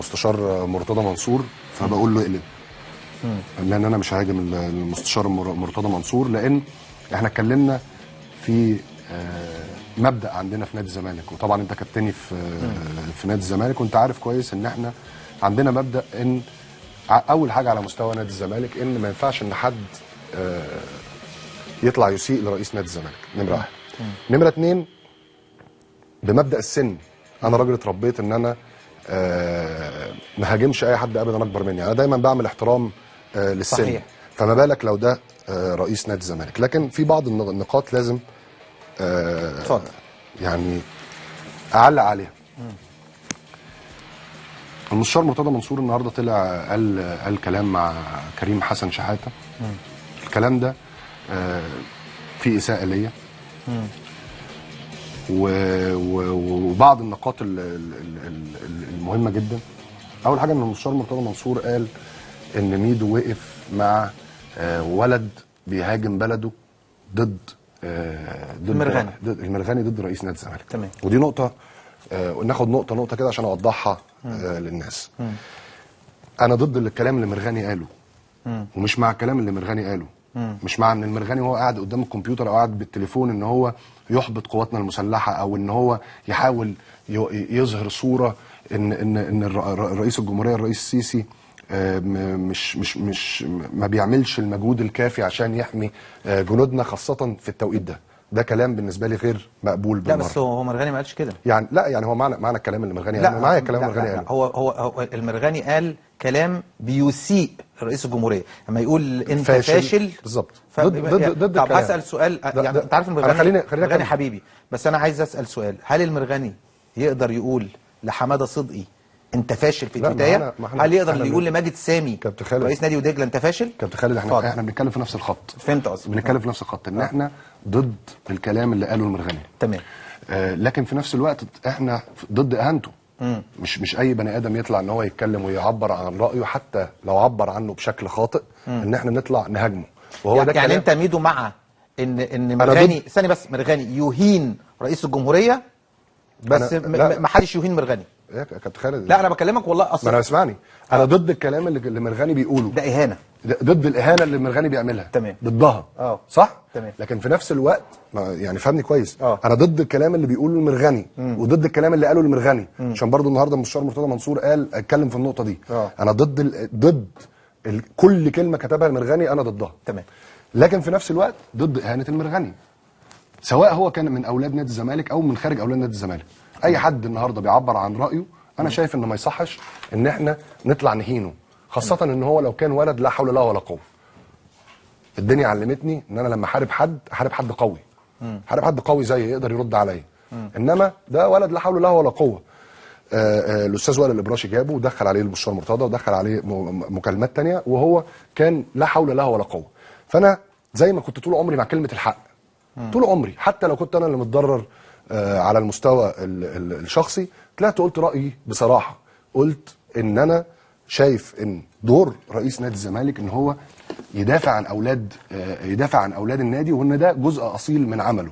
المستشار مرتضى منصور، فبقول له اقلب، لان انا مش هاجم المستشار مرتضى منصور، لان احنا اتكلمنا في مبدأ عندنا في نادي الزمالك، وطبعا انت كابتني في نادي الزمالك، وانت عارف كويس ان احنا عندنا مبدأ ان اول حاجة على مستوى نادي الزمالك ان ما ينفعش ان حد يطلع يسيء لرئيس نادي الزمالك، نمره واحد. نمره اتنين، بمبدأ السن، انا راجل اتربيت ان انا ما هاجمش اي حد ابدا اكبر مني، انا دايما بعمل احترام للسن. صحيح. فما بالك لو ده رئيس نادي الزمالك. لكن في بعض النقاط لازم يعني اعلق عليها. المستشار مرتضى منصور النهارده طلع قال كلام مع كريم حسن شحاته. الكلام ده فيه اساءه ليا وبعض النقاط المهمة جدا. اول حاجة ان المستشار مرتضى منصور قال ان ميدو وقف مع ولد بيهاجم بلده ضد المرغني، ضد المرغني، ضد رئيس نادي الزمالك. تمام. ودي نقطة، ناخد نقطة نقطة كده عشان اوضحها للناس. انا ضد الكلام اللي مرغني قاله، ومش مع الكلام اللي مرغني قاله. مش مع ان المرغني وهو قاعد قدام الكمبيوتر او قاعد بالتليفون ان هو يحبط قواتنا المسلحة، او ان هو يحاول يظهر صوره ان ان ان رئيس الجمهورية الرئيس السيسي مش مش مش ما بيعملش المجهود الكافي عشان يحمي جنودنا، خاصة في التوقيت ده. ده كلام بالنسبة لي غير مقبول بالمرة. لا بس هو مرغني ما قالش كده يعني. لا يعني هو معنى الكلام اللي مرغني قاله، معايا الكلام اللي مرغني قاله. هو المرغني قال كلام بيسيء رئيس الجمهورية لما يقول انت فاشل. بالظبط. ضد طب هسال سؤال، يعني انت عارف المرغني، مرغني حبيبي، بس انا عايز اسال سؤال. هل المرغني يقدر يقول لحماده صدقي انت فاشل في البداية؟ هل يقدر يقول لماجد سامي رئيس نادي ودجله انت فاشل؟ كابتن خالد، احنا بنتكلم في نفس الخط. فهمت قصدك. بنتكلم في نفس الخط ان احنا ضد الكلام اللي قاله المرغني. تمام. لكن في نفس الوقت احنا ضد اهانته. مش اي بني ادم يطلع ان هو يتكلم ويعبر عن رايه، حتى لو عبر عنه بشكل خاطئ، ان احنا نطلع نهاجمه. وهو يعني, ده يعني انت ميدو مع ان مرغني، ثانية بس، مرغني يهين رئيس الجمهورية، بس ما حدش يهين مرغني يا كابتن خالد. لا انا بكلمك والله اصلا. ما انا اسمعني، انا ضد الكلام اللي مرغني بيقوله ده اهانه، ضد الاهانة اللي مرغني بيعملها. تمام. ضدها. صح. تمام. لكن في نفس الوقت يعني فهمني كويس. انا ضد الكلام اللي بيقوله المرغني، وضد الكلام اللي قاله المرغني، عشان برضو النهارده المستشار مرتضى منصور قال اتكلم في النقطة دي. انا ضد كل كلمة كتبها المرغني، انا ضدها. تمام. لكن في نفس الوقت ضد اهانه المرغني، سواء هو كان من اولاد نادي الزمالك او من خارج اولاد نادي الزمالك. اي حد النهارده بيعبر عن رايه، انا شايف ان ما يصحش ان احنا نطلع نهينه، خاصة ان هو لو كان ولد لا حول له ولا قوة. الدنيا علمتني ان انا لما احارب حد، احارب حد قوي، احارب حد قوي زيي يقدر يرد عليا. انما ده ولد لا حول له ولا قوة. الاستاذ وائل الابراشي جابه ودخل عليه المستشار مرتضى، ودخل عليه مكالمات ثانية، وهو كان لا حول له ولا قوة. فانا زي ما كنت طول عمري مع كلمة الحق، طول عمري، حتى لو كنت انا اللي متضرر على المستوى الشخصي، طلعت قلت رايي بصراحة. قلت ان انا شايف ان دور رئيس نادي الزمالك ان هو يدافع عن اولاد، يدافع عن اولاد النادي، وان ده جزء اصيل من عمله.